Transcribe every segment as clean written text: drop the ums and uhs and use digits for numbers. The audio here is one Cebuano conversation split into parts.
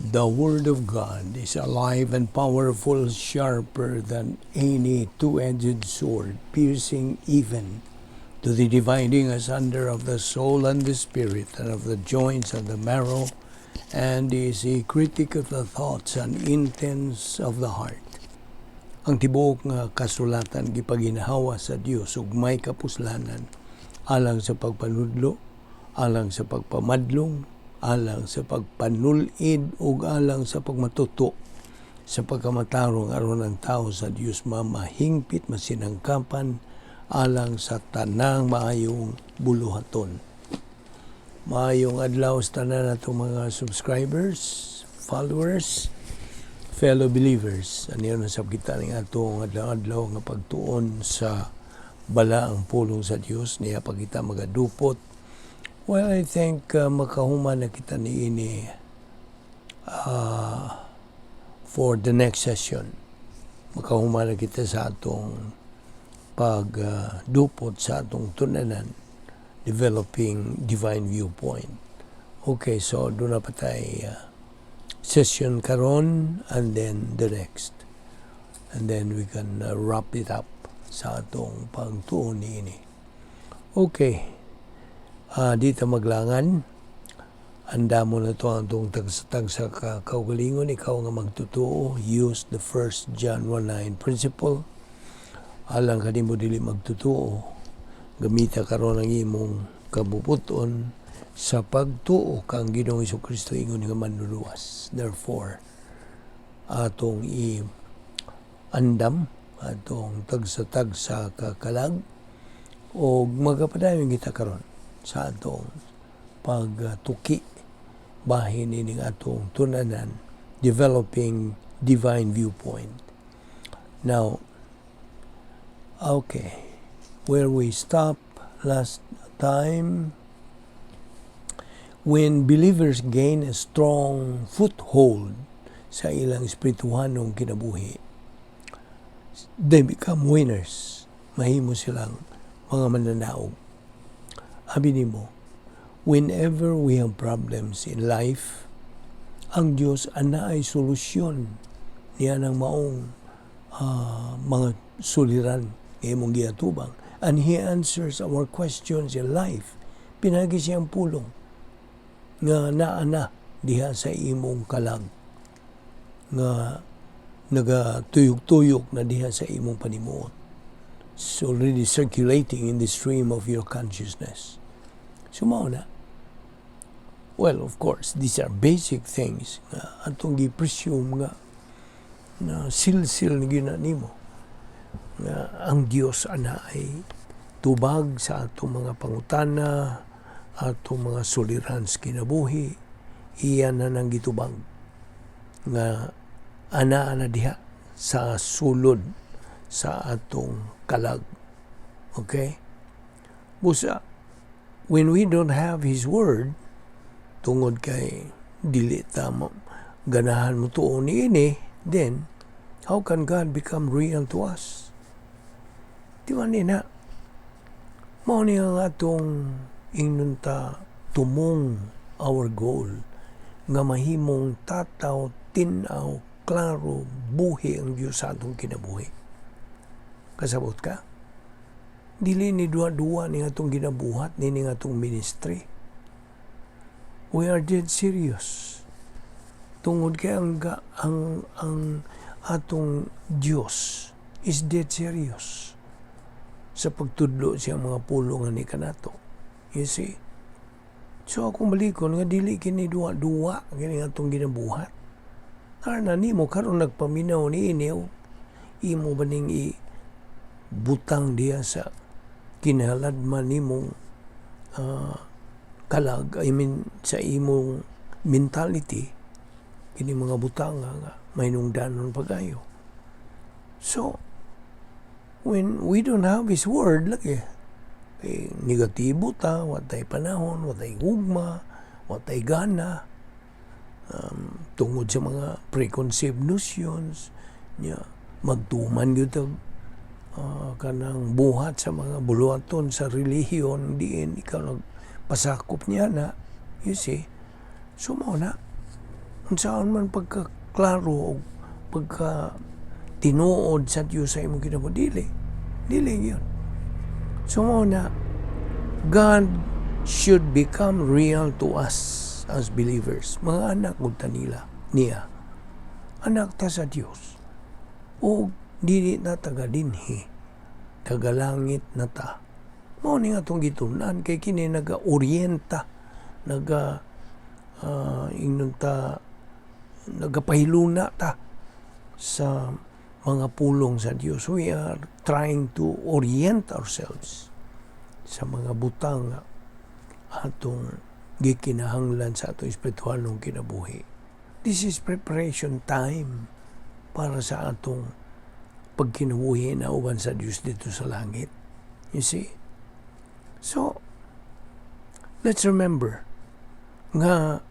The Word of God is alive and powerful, sharper than any two-edged sword, piercing even to the dividing asunder of the soul and the spirit, and of the joints and the marrow, and is a critic of the thoughts and intents of the heart. Ang tibuok nga kasulatan gipaginhawa sa Dios ug may kapuslanan alang sa pagpanudlo, alang sa pagpamadlong, alang sa pagpanulid ug alang sa pagmatuto sa pagkamatarong, aron ang tao sa Dios mamahingpit, masinangkapan alang sa tanang maayong buluhaton. Maayong adlaw sa tanan natong mga subscribers, followers, fellow believers. Aniya na sab kita ning atong adlaw-adlaw nga pagtuon sa balaang pulong sa Dios niya pag kita magadupot. Well, I think makahuman na kita niini for the next session. Makahuman na kita sa atong pagdupot sa atong tun-anan, developing divine viewpoint. Okay, so duna na pa tay session karon and then the next. And then we can wrap it up sa atong pagtuon niini. Okay. Di ta maglangan. Andamo nato ang atong tagsa-tagsa ka kaugalingon. Ikaw nga magtutuo, use the First John 1:9 principle. Alang kanimo dili magtutuo, gamita karon ang imong kabubut-on sa pagtuo kang Ginoong Kristo ingon nga manluluwas. Therefore, atong i andam atong tagsa-tagsa ka kalag o magapadayon kita karon sa atong pagtuki bahin ining atong tun-anan, developing divine viewpoint. Now, okay, where we stop last time, when believers gain a strong foothold sa ilang espirituhanong kinabuhi, they become winners. Mahimo silang mga mananaog. Abi nimo, whenever we have problems in life, ang Diyos anaay solusyon niya ng maong mga suliran nga imong giatubang. And He answers our questions in life. Pinaagi sa iyang pulong nga naa na diha sa imong kalag, nga nagatuyok-tuyok na diha sa imong panimuot. It's already circulating in the stream of your consciousness. So mao na. Well, of course, these are basic things nga atong gi-presume nga na silsil ni gina nimo nga ang Dios anaay tubag sa atong mga pangutana, atong mga suliran sa kinabuhi, iya na nang gitubag nga anaa na diha sa sulod sa atong kalag. Okay? Busa, when we don't have His Word, tungod kay dili ta mo ganahan mo tuon niini, then how can God become real to us? Di ba ni na? Mao ni ang atong ingnon ta tumong our goal nga mahimong tataw, tin-aw, klaro, buhi ang Diyos sa atong kinabuhi. Kasabot ka? Dili ni duwa-duwa ni atong ginabuhat ni atong ministry. We are dead serious. Tungod kay ang atong Dios is dead serious sa pagtudlo siya mga pulong ni kanato. You see? So akong balikon nga dili kini duwa-duwa kini atong ginabuhat. Ana nimo karon nagpaminaw ni ini, imo ba ning i butang diha sa kinahaladman nimong kalag, I mean, sa imong mentality kini mga butanga nga mahinungdanon pagayo. So when we don't have His Word, lagi kay negatibo ta, watay panahon, watay gugma, watay gana, tungod sa mga preconceived notions nya, magtuman gyud tag kanang buhat sa mga buluhaton sa relihiyon diin ikaw nagpasakop niya na, you see. So mao na. Unsaon man pagkaklaro o pagka tinuod sa Dios sa imong kinabuhi, dili. Dili gyud. So mao na, God should become real to us as believers. Mga anak ug tanila niya. Anak ta sa Dios. O dili na taga dinhi, taga langit na ta. Mao ni atong gitun-an kay kini naga-orienta, naga ingnon ta, nagapahiluna ta sa mga pulong sa Dios. We are trying to orient ourselves sa mga butang nga atong gikinahanglan sa atong espiritualong kinabuhi. This is preparation time para sa atong pagkinabuhi na uban sa Dios didto sa langit. You see? So, let's remember nga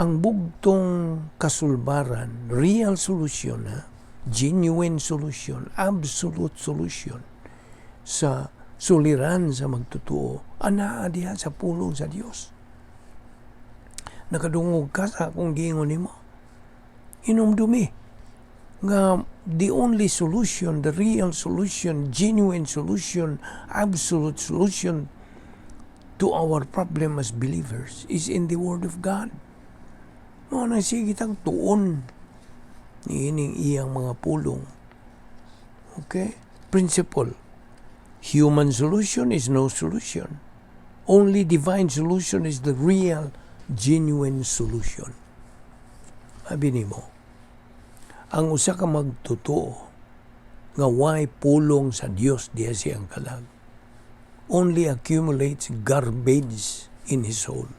ang bugtong kasulbaran, real solution, ha? Genuine solution, absolute solution sa suliran sa magtotoo, anaa diha sa pulong sa Dios. Nakadungog ka sa akong giingon nimo. Hinumdumi nga the only solution, the real solution, genuine solution, absolute solution to our problem as believers is in the Word of God. Mao na, sige tang tuon niining iyang mga pulong. Okay? Principle. Human solution is no solution. Only divine solution is the real, genuine solution. Abi nimo, ang usa ka magtotoo nga way pulong sa Dios diha sa iyang kalag only accumulates garbage in his soul.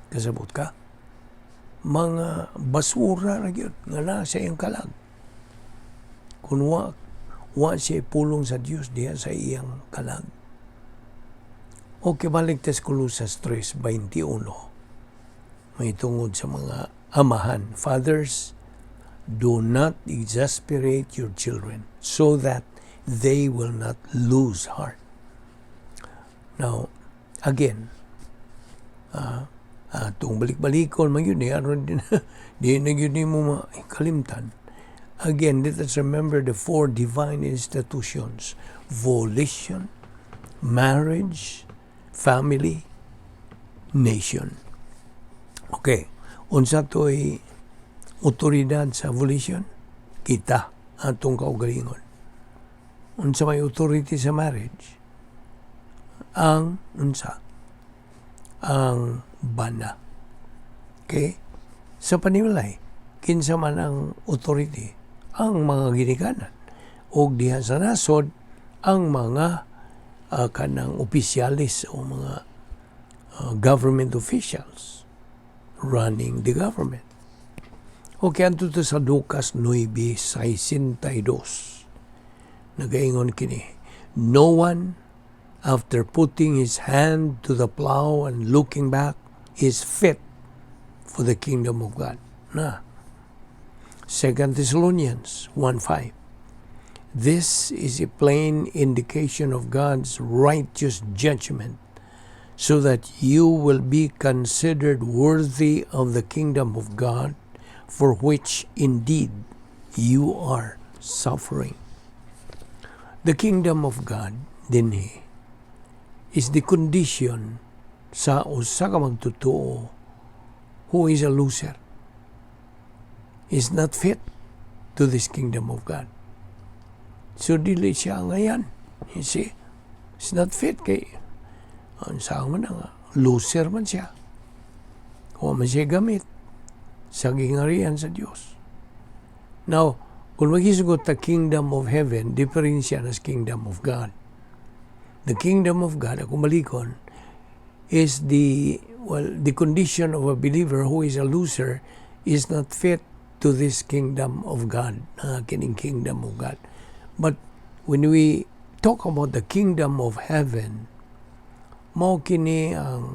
Kasabot ka? Mga basura ra gyud nga naa sa iyang kalag. Kung wa siya pulong sa Dios diha sa iyang kalag. Okay, balik ta sa Colosas 3:21. May tungod sa mga amahan. "Fathers, do not exasperate your children so that they will not lose heart." Now, again, atong balik-balikon man gyud ni aron di na gyud nimo makalimtan. Again, let us remember the four divine institutions: volition, marriage, family, nation. Okay, unsa to'y otoridad sa volition? Kita, atong kaugalingon. Unsa may authority sa marriage? Ang unsa? Ang bana. Okay? Sa panimalay, kinsa man ang authority? Ang mga ginikanan. O diha sa nasod, ang mga kanang opisyalis o mga government officials running the government. Okay, adto to sa Lucas 9:62. Nagaingon kini, "No one, after putting his hand to the plow and looking back, is fit for the kingdom of God." Na. 2 Thessalonians 1:5. "This is a plain indication of God's righteous judgment, so that you will be considered worthy of the kingdom of God, for which indeed you are suffering." The kingdom of God dinhi is the condition sa usa ka magtotoo who is a loser, is not fit to this kingdom of God. So dili siya ngayan. You see? It's not fit kay ang saan man nga loser man siya. Wa man siya gamit sa gingarian sa Dios. Now, kung maghisgot ta kingdom of heaven, diferensya na sa kingdom of God. The kingdom of God, ako malikon, is the, well, the condition of a believer who is a loser, is not fit to this kingdom of God, kining kingdom of God. But when we talk about the kingdom of heaven, mao kini ang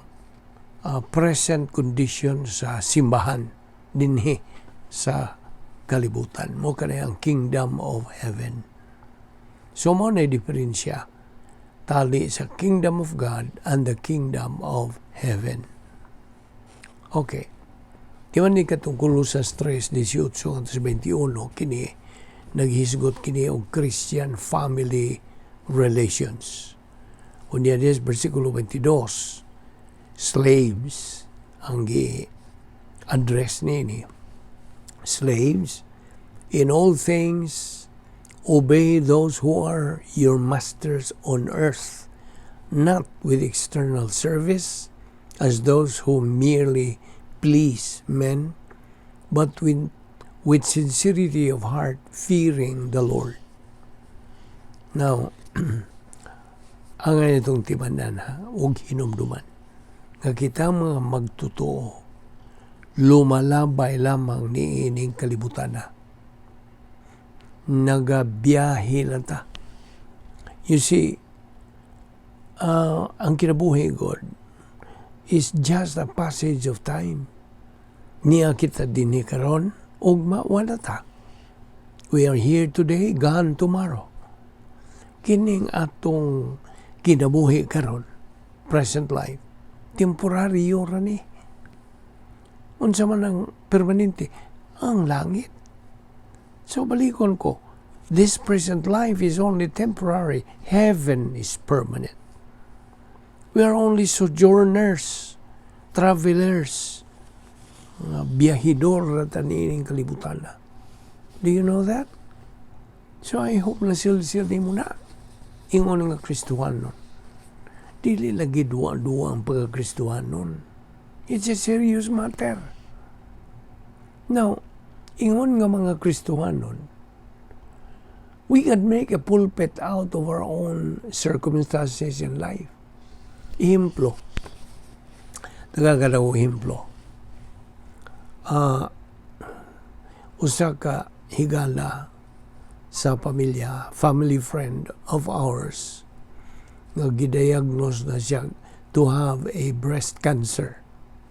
present condition sa simbahan dinhi sa kalibutan. Mao kani ang kingdom of heaven. So mao na diferensya tali sa kingdom of God and the kingdom of heaven. Okay. Di man ni katong Colosas 3:18 hangtod sa 21, kini naghisgot kini og Christian family relations. Unya des versikulo 22, slaves ang gi-address niini. "Slaves, in all things obey those who are your masters on earth, not with external service as those who merely please men, but with sincerity of heart, fearing the Lord." Now, ang itong tibanan ha, ug hinumduman, nga kita mga magtotoo, lumalabay lamang ni ining kalibutan na. Nagabiyahe lang ta. You see, ang kinabuhi gud is just a passage of time. Niya kita dinhi karon, ugma wala ta. We are here today, gone tomorrow. Kining atong kinabuhi karon, present life, temporaryo ra ni. Unsa man ang permanente? Ang langit. So balikon ko, this present life is only temporary. Heaven is permanent. We are only sojourners, travelers, mga biyahidor na ta niining kalibutan na. Do you know that? So I hope na silsil mo na. Ingon nga Kristohanon. Dili lagi duwa-duwa ang pagka-Kristohanon. It's a serious matter. Now, ingon nga mga Kristohanon, we can make a pulpit out of our own circumstances in life. Ehemplo. Tagagalaw ehemplo. Usa ka higala sa pamilya, family friend of ours, nga gidiagnose na siya to have a breast cancer.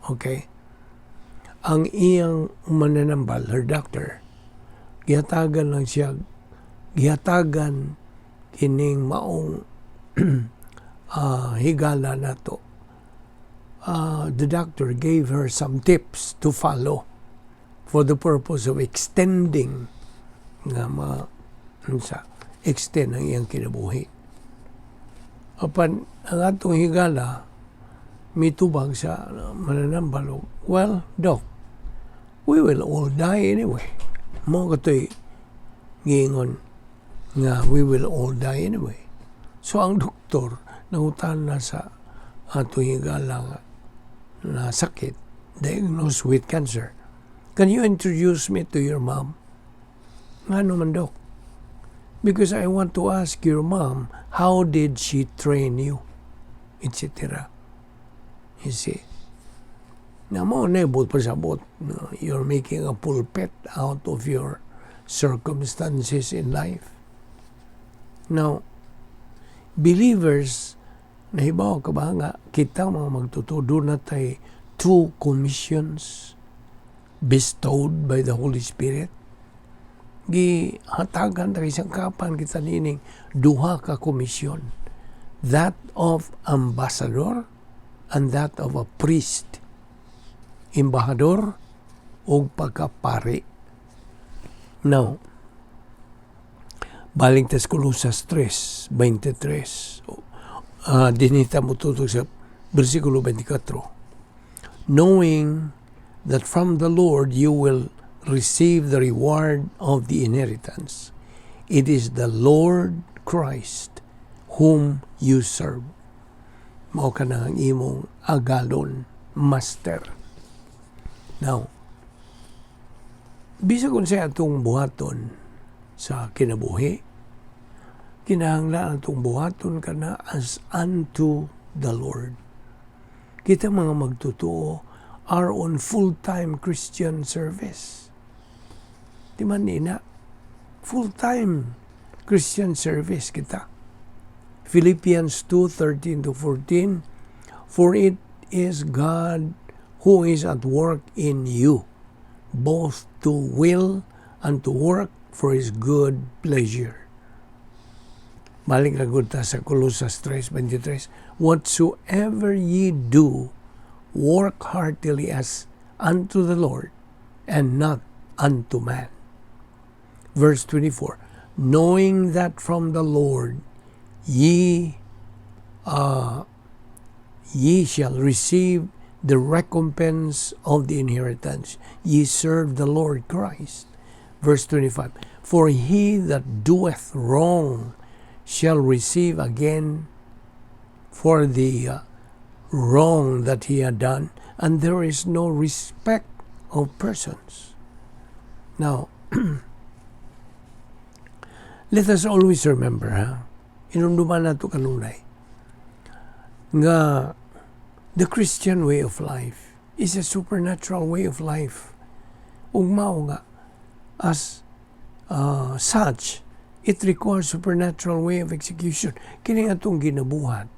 Okay? Ang iyang mananambal, her doctor, gihatagan lang siya, gihatagan kining maong higala nato. The doctor gave her some tips to follow for the purpose of extending nga ma unsa extend ang iyang kinabuhi. Apan ang atong higala mitubag sa mananambal, "Well, Doc, we will all die anyway." Mao katoy giingon nga we will all die anyway. So ang doktor nangutana sa atong higala nga na sakit, diagnosed with cancer, "Can you introduce me to your mom?" "Ngano man, Doc?" "Because I want to ask your mom, how did she train you?" Etc. You see? Na mao na pasabot. No, you're making a pulpit out of your circumstances in life. Now, believers, nahibaw ka ba nga kita mga magtotoo na tay two commissions bestowed by the Holy Spirit? Gihatagan ta isangkapan kita nining duha ka komisyon: that of ambassador and that of a priest. Embahador o pagkapari. Now, balik tas Colosas 3:23. Dinhi ta motutok sa versikulo 24. "Knowing that from the Lord you will receive the reward of the inheritance. It is the Lord Christ whom you serve." Mao ka na ang imong agalon, master. Now, bisag unsa atong buhaton sa kinabuhi, kinahanglan atong buhaton kana as unto the Lord. Kita mga magtotoo are on full-time Christian service. Di man nina, full-time Christian service kita. Philippians 2:13 to 14, "For it is God who is at work in you, both to will and to work for His good pleasure." Balik na gud ta sa Colosas 3:23, "Whatsoever ye do, work heartily as unto the Lord and not unto man. Verse 24, knowing that from the Lord ye shall receive the recompense of the inheritance. Ye serve the Lord Christ. Verse 25, for he that doeth wrong shall receive again for the wrong that he had done, and there is no respect of persons. Now, let us always remember, ha? Hinumduman nato kanunay, nga the Christian way of life is a supernatural way of life. Ug mao nga, as such, it requires supernatural way of execution. Kini atong ginabuhat,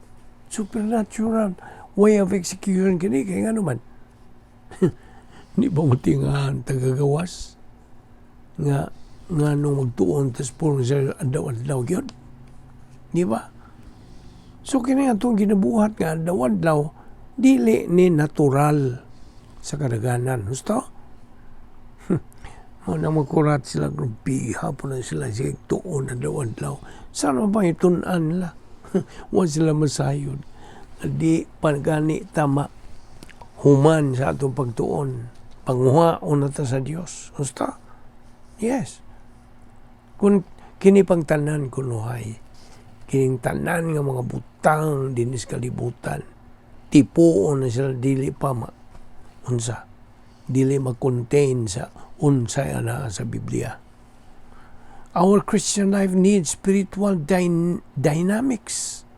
supernatural way of execution kini, kay ngano man, di ba mo tingahan tagagawas nga nga nung magtuon tas puro sa adlaw-adlaw gyud, di ba? So kini atong ginabuhat nga adlaw-adlaw, dili ni natural sa kadaganan, husto mo na magkurat sila, grubi hapon na sila sige tuon adlaw-adlaw. Sana pa itun-an nila, wa sila masayod di pa gani tama human sa atong pagtuon. Panguhaon na ta sa Dios, husto? Yes, kung kini pang tanan kunuhay, kining tanan nga mga butang dinis kalibutan, tipuon na sila, dili pa ma unsa, dili ma-contain sa unsay ana sa Biblia. Our Christian life needs spiritual dynamics.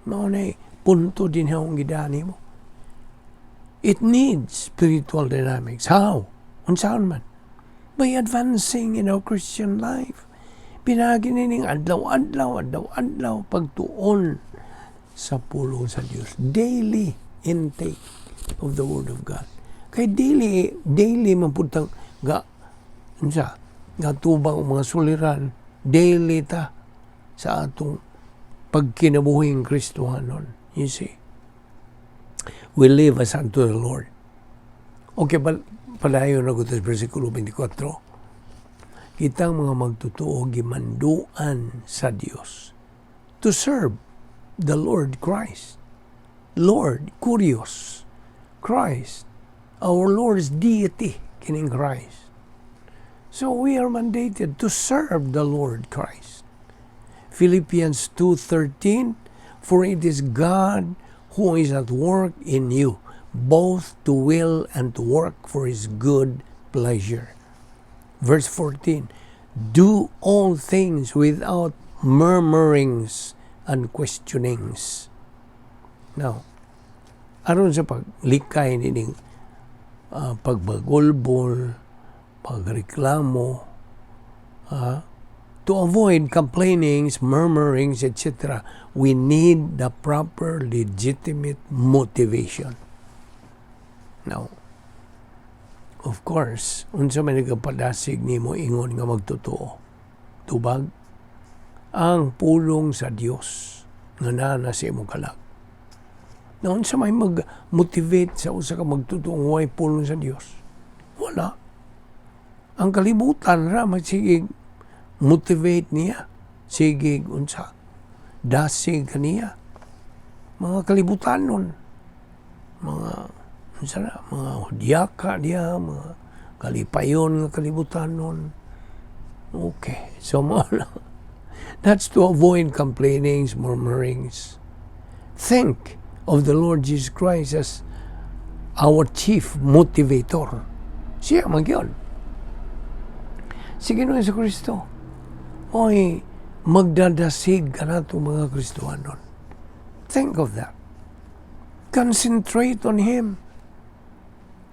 Mao na punto din akong gidani mo. It needs spiritual dynamics. How? Unsaon man? By advancing in our Christian life. Pinaagi nining adlaw-adlaw, adlaw-adlaw, pagtuon sa pulong sa Dios. Daily intake of the Word of God. Kay daily, daily man pud tang ga unsa, nga tubang ang mga suliran, daily ta sa atong pagkinabuhing Kristohanon. You see? We live as unto the Lord. Okay, padayon na ko sa versikulo 24. Kitang mga magtotoo gimanduan sa Dios to serve the Lord Christ. Lord, Kurios, Christ, our Lord's deity, kining Christ. So we are mandated to serve the Lord Christ. Philippians 2:13, for it is God who is at work in you, both to will and to work for his good pleasure. Verse 14, do all things without murmurings and questionings. Now, aron sa paglikay nining pagbagulbol, pagreklamo, to avoid complainings, murmurings, etc., we need the proper legitimate motivation. Now, of course, unsa may nagapadasig nimo ingon nga magtotoo? Tubag ang pulong sa Dios nga naa na sa imong kalag. Na unsa may mag-motivate sa usa ka magtotoo way pulong sa Dios? Wala. Ang kalibutan ra magsige motivate niya. Sige unsa, dasig kaniya. Mga kalibutan nun. Mga unsa na, mga hudyaka diya, mga kalipayon nga kalibutan nun. Okay, so mo na. That's to avoid complainings, murmurings. Think of the Lord Jesus Christ as our chief motivator. Siya man gyud. Si Ginoong Kristo. Oy, magdadasig kanato mga Kristohanon. Think of that. Concentrate on Him.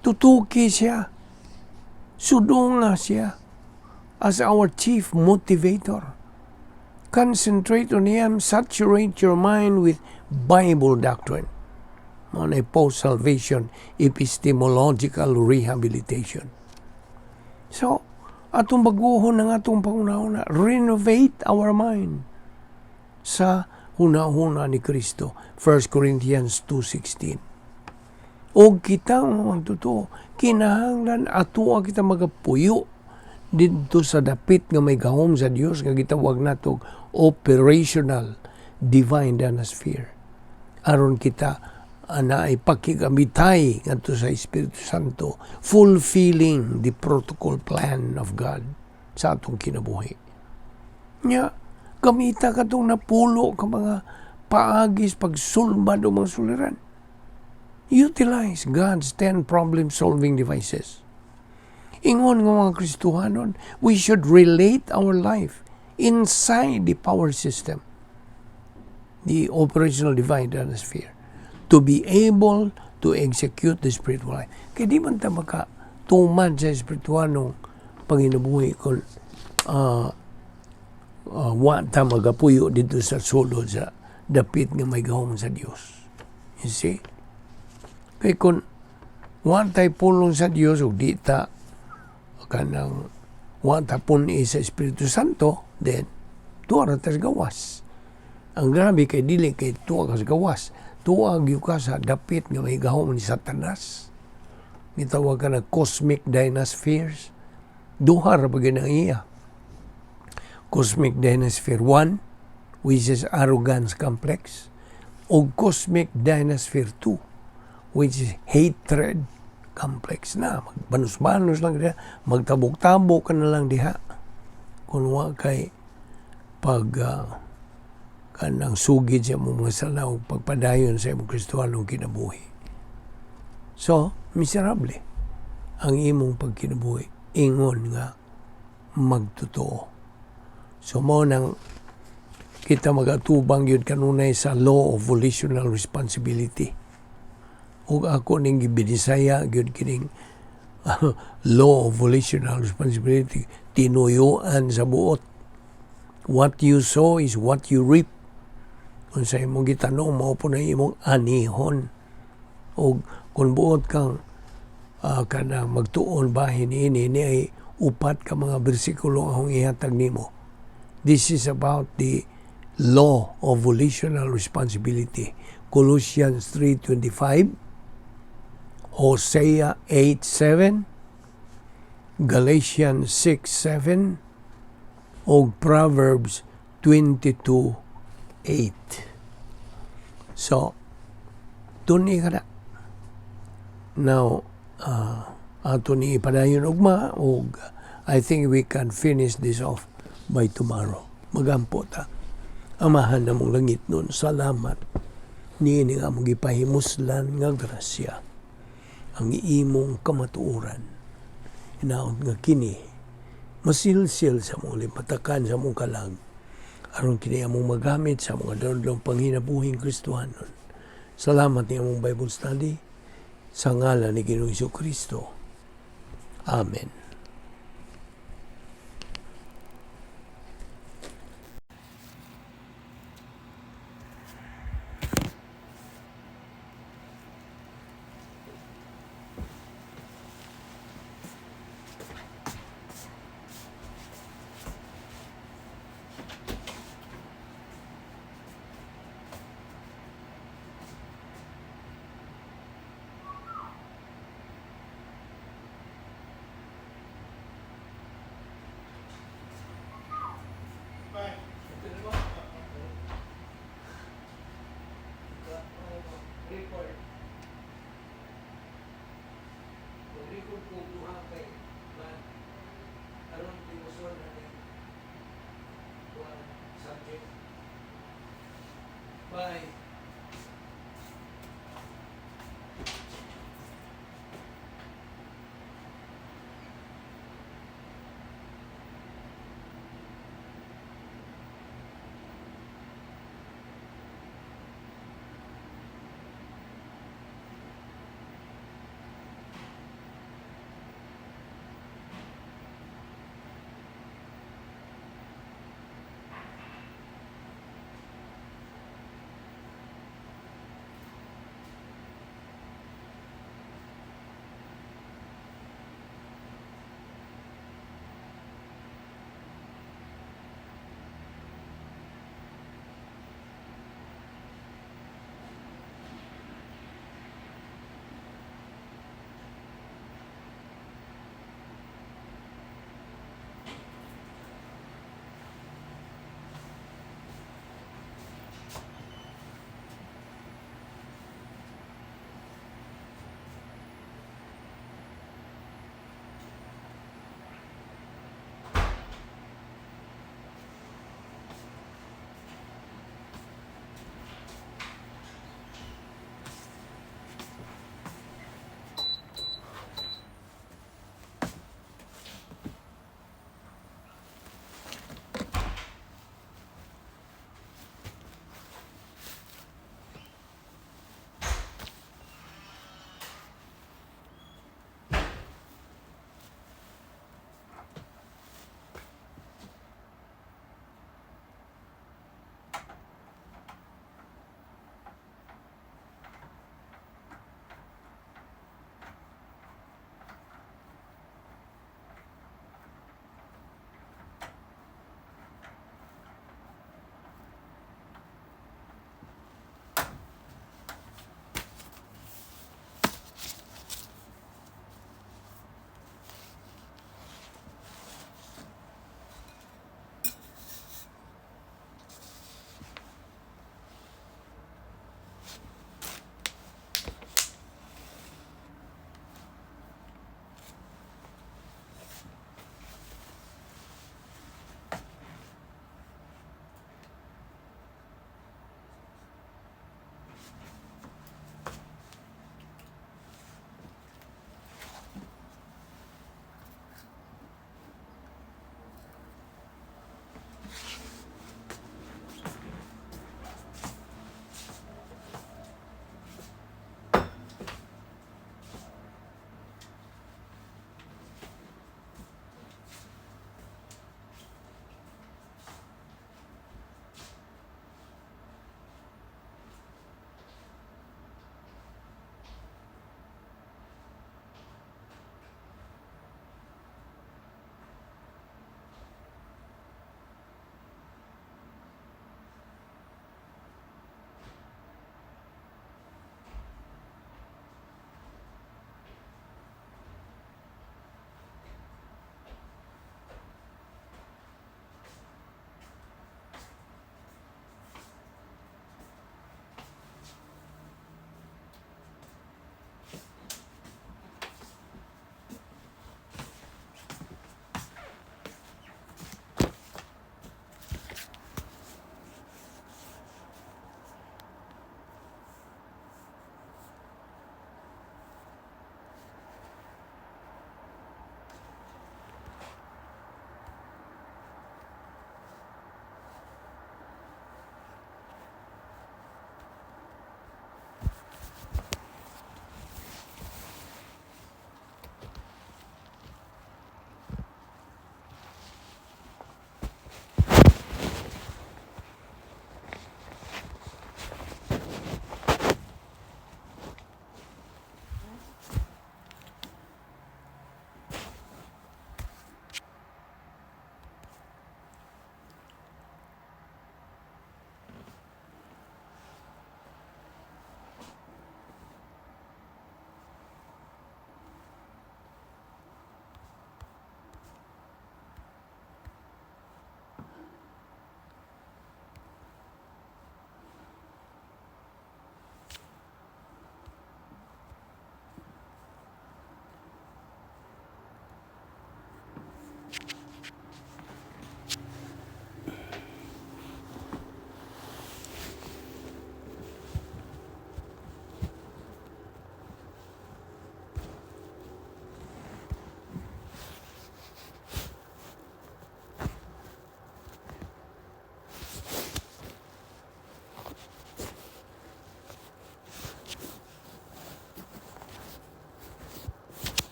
Tutuki siya. Sudunga siya as our chief motivator. Concentrate on Him. Saturate your mind with Bible doctrine. On a post-salvation epistemological rehabilitation. So, atong baguhon ang atong panghunahuna. Renovate our mind sa hunahuna ni Kristo. 1 Corinthians 2:16. O kita mga magtotoo, kinahanglan atoa kita magapuyo didto sa dapit nga may gahom sa Dios nga gitawag nato operational divine dynasphere aron kita anaay pakigamitay ngadto sa Espiritu Santo, fulfilling the protocol plan of God sa atong kinabuhi. Nya gamita katong napulo ka mga paagis pagsulbad og mga suliran. Utilize God's 10 problem solving devices. Ingon nga mga Kristohanon, we should relate our life inside the power system, the operational divine sphere, to be able to execute the spiritual life. Kaya di man ta maka tuman sa espiritualong panginabuhi kung wa ta magapuyo dito sa sulod sa dapit nga may gahom sa Dios. You see? Kay kung wa tay pulong sa Dios ug di ta kanang wa ta pun-i sa Espiritu Santo, then tuwa ra ta sa gawas. Ang grabe kay dili kay tuwa ka sa gawas, tuwa gyud ka sa dapit nga may gahom ni Satanas. Gitawag ka na cosmic dynaspheres. Duha ra pa gyud ang iya. Cosmic Dynasphere 1, which is arrogance complex, o Cosmic Dynasphere 2, which is hatred complex na. Magbanos-banos lang diha, magtabok-tabok ka na lang diha. Kung wa kay pag kanang sugid sa imong mga sala ug pagpadayon sa imong Kristohanong kinabuhi. So, miserable ang imong pagkinabuhi ingon nga magtotoo. So mao nang kita magatubang yun kanunay sa law of volitional responsibility. Ug ako ning gibinisaya gyud kining law of volitional responsibility, tinuyuan sa buot. What you sow is what you reap. Kung sa imong gitanom, mao po na imong anihon. O kung buot kang kanang magtuon bahin ini ni ay upat ka mga bersikulo ang akong ihatag nimo. This is about the law of volitional responsibility. Colossians 3:25, Hosea 8:7, Galatians 6:7, o Proverbs 22:8. So, tuni ka na. Now, ato ni ipadayon ugma ug I think we can finish this off by tomorrow. Magampo ta. Amahan namong langitnon, salamat niini nga among gipahimuslan nga grasya ang imong kamatuoran. Hinaot nga kini masilsil sa among limpatakan, sa among kalag, aron kini among magamit sa mga adlaw panginabuhing Kristohanon. Salamat ni among Bible study sa ngalan ni Ginoong Kristo. Amen.